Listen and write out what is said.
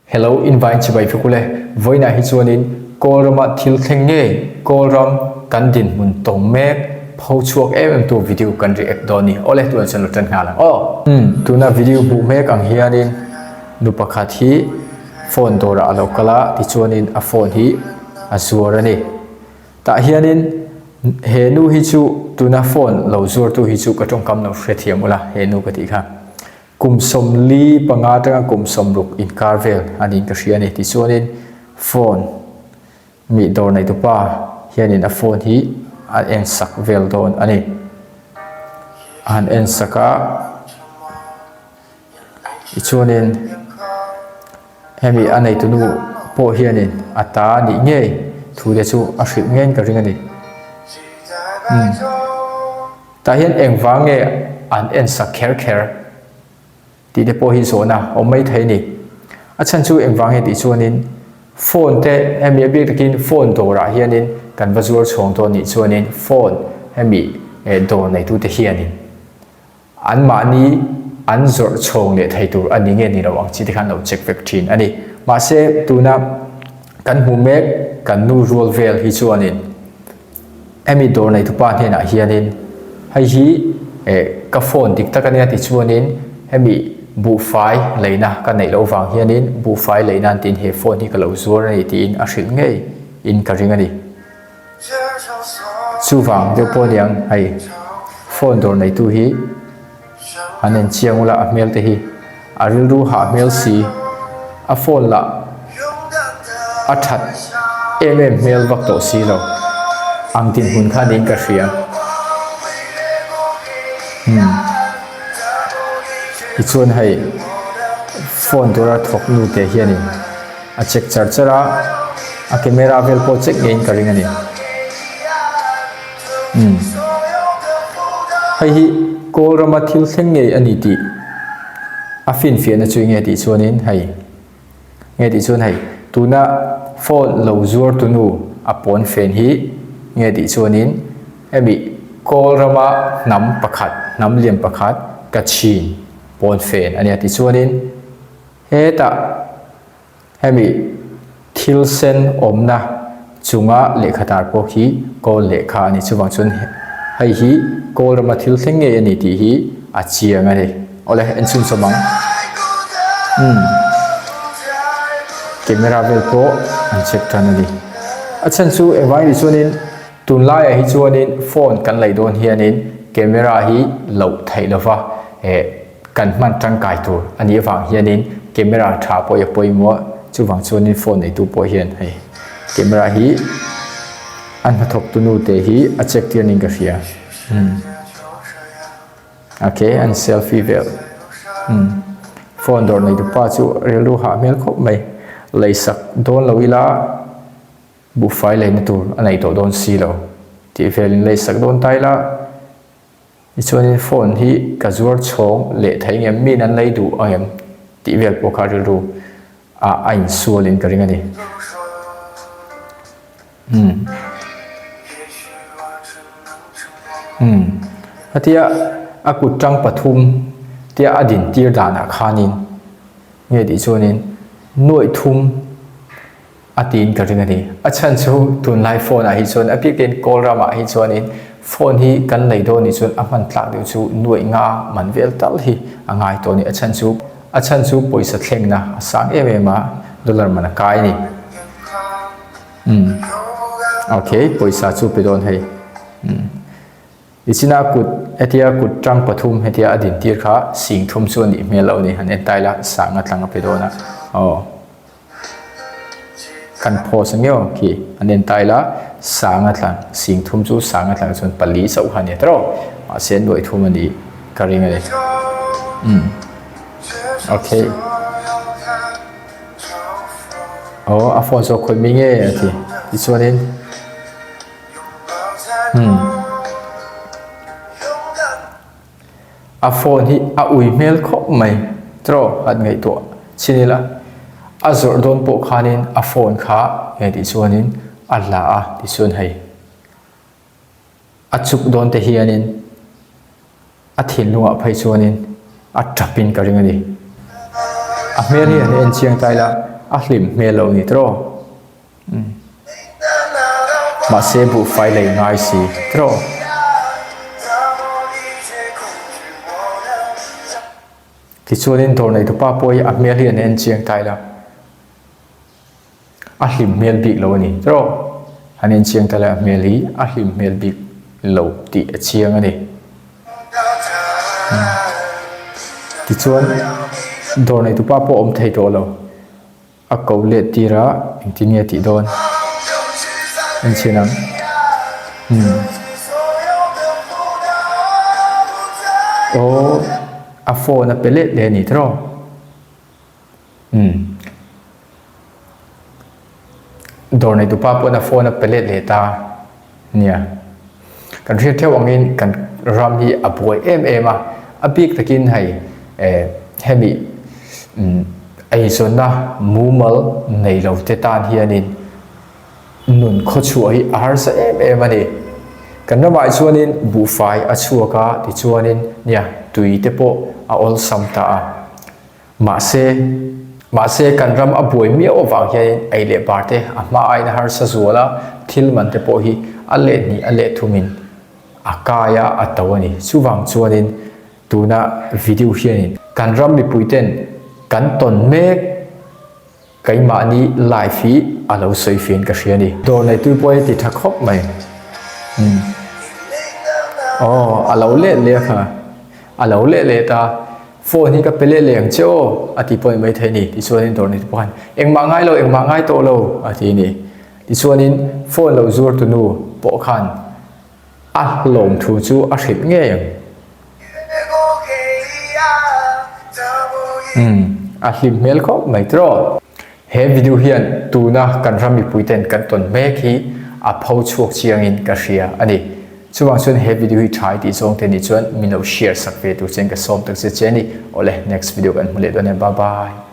Hello invine chibai vek ule, vawiinah hi chuanin Kawl rama thil thleng ngei Kawl ram kan dinhmun tawng mek pho chhuak em em tu video kan react dawn ni. Awle tunah chuan lo tan nghal ang aw. Umm tuna video hmuh mek ang hianin nu pakhat hi phone dawrah a lo kal a tichuanin a phone hi a zuar a ni. Tah hianin he nu hi chu tuna phone lo zuartu hi chu ka tawngkam lo hrethiam ula he nu ka tih kha. Kum 45 atanga kum 60 inkar vel a niin ka hria a ni. Tichuanin phone mi dawr neitupa hianin a phone hi a en sak vel dawn a ni. A han en sak a, tichuanin hemi a neitunu pawh hianin a ta a nih ngei thu te chu a hrilh ngeiin ka ring a ni. Umm. Tah hian engvang nge an en sak kher kher tih te pawh hi zawhna awm mai thei a ni. A chhan chu engvang nge tih chuanin phone te hemi a bik takin phone dawrah hianin kan va zuar chhawng dawn nih chuanin phone hemi dawr neitute hianin anmahni an zawrh chhawng leh thei tur a ni nge ni lo ang chi te khan lo check vek thin a ni. Mahse tuna kan hmuh mek kan nu rual vel hi chuanin Hemi dawr neitupa hnenah hianin hei hi eh ka phone dik tak ania tichuanin hemi buhfai leina ka neih loh vang hianin buhfai lei nan tiin he phone hi ka lo zuar a ni tiin a hrilh ngei in ka ring a ni. Chuvang deuh pawh aniang hei phone dawr neitu hi An en chiang ula a hmel te hi a rilru hah hmel si, a phone lah a that em em hmel vak tawh si lo ang dinhmun kha niin ka hria. Umm tichuan hei phone tura thawk nu te hianin a check char char a, a camera vel pawh check ngeiin ka ring a ni. Umm. Hei hi Kawl rama thil thleng ngei a ni tih a finfiahna chu nge tih chuanin hei nge tih chuan hei tuna phone lo zuar tunu a pawn fen hi nge tih chuanin hemi Kawl rama hnam pakhat hnam lian pakhat Kachin pawn fen a nia tichuanin hetah Hemi thil sen awmna chunga lehkha tar pawh khi kawl lehkha a ni. Chuvang chuan hei hi kawl rama thil thleng ngei a ni tih hi a chiang a ni. Awle, en chhun sawm ang. Umm. Camera vel pawh an check tan a ni. A chhan chu engvang ni chuanin tunlaiah hi chuanin phone kan lei dawn hianin camera hi loh theih lova eh Kan hman tangkai tur a nih avang hianin camera tha pawh hi a pawimawh a, chuvang chuanin phone neitu pawh hian hei camera hi a hnathawk tu nu te hi a check tir niin ka hria umm ok an selfie vel umm phone dawr neitu pa chu rilru hah hmel khawp mai leisak dawn lo ila buhfai leina tur a nei tawh dawn si lo tih velin leisak dawn ta ila. Tichuanin phone hi ka zuar chhawng leh thei ngem, miin an lei duh ang em tih vel pawh kha rilru ah a insualin ka ring a ni. Umm. Umm. Khatia a kut tang pathum tia a din tir danah khanin nge tih chuanin nuaih thum A tiin ka ring a ni. A chhan chu tunlai phone ah hi chuan a bikin kawl ramah hi chuanin phone hi kan lei dawn nih chuan a hman tlak deuh chu nuaih nga man vel tal hi a ngai tawh a ni. A chhan chu a chhan chu pawisa thlengna a sang em em a, dollar man a kai a ni. Umm ok pawisa chu pe dawn hei. Umm Nichina kut hetia kut tang pathum hetia a din tir kha sing thum chu a nih hmel loh a ni. Han en tai la sang a tlang a pe dawn a aw. Kan pause ang emaw khi an en ta ila sang a tlang sing thum chu sang a tlang chuan pali chauh kha a ni a tawrh mahse nuaih thum a ni ka ring a ni umm ok aw a phone chu a khawih mi nge a ti tichuanin umm. A phone hi a ui hmel khawp mai tiraw han ngaihtuah chin ila a zawrh dawn pawh khanin a phone kha nge tih chuanin a hla a tichuan hei a chuk dawn te hianin a thinlungah phei chuanin a tapin ka ring a ni. A hmel hi han en chiang ta ila. a hlim hmel lo ni tiraw? Umm. Mahse buhfai lei ngai si tiraw? Tichuanin dawr neitupa pawh hi a hmel hi an en chiang ta ila. A hlim hmel bik lo a ni tiraw? An en chiang ta le a hmel hi a hlim hmel bik lo tih a chiang a ni. Tichuan dawr neitupa pawh awm thei tawh lo. A ko let tir a engtin nge tih dawn? En chhin ang. Umm. Aw a phone a pe let leh a ni tiraw? Umm. Dawr neitupa pawn a phone a pe let leh ta nia. Kan hriat theuh angin kan ram hi a buai em em a, a bik takin hei eh hemi umm eizawnna mumal nei lo te tan hianin nun khawchhuah hi a harsa em em a ni. Kan ramah chuanin buhfai a chhuak a tichuanin nia tui te pawh a awlsam ta a. Mahse, mahse kan ram a buai miau avang hianin ei leh bar te a hma aiin a harsa zual a, thil man te pawh hi a leh hnih a leh thumin a kai a, a to a ni. Chuvang chuanin tuna video hianin kan ram mipui ten kan tawn mek Keimahni life hi a lo sawi fian ka hria ni. Dawr neitui pawh hi ti tha khawp mai. Umm. Aw, a lo let leh a kha. A lo let leh ta. Phone hi ka pe let leh ang che aw, a ti pawh ni maithei ni. Tichuanin dawr neitu pawh khan, Engmah ngai lo, engmah ngai tawh lo, a ti ni. Tichuanin phone lo zuar tunu pawh khan A hlawm thu chu a hrilh ngei ang. Umm, a hlim hmel khawp mai tiraw. He video hian tuna kan ram mipui ten kan tawn mek hi a pho chhuak chiangin ka hria a ni. Chuvang chuan he video hi tha i tih zawng te nih chuan min lo share sak ve tur chuan ka sawm tak che che a ni. Awle, next video kan hmu leh dawn e. Bye bye.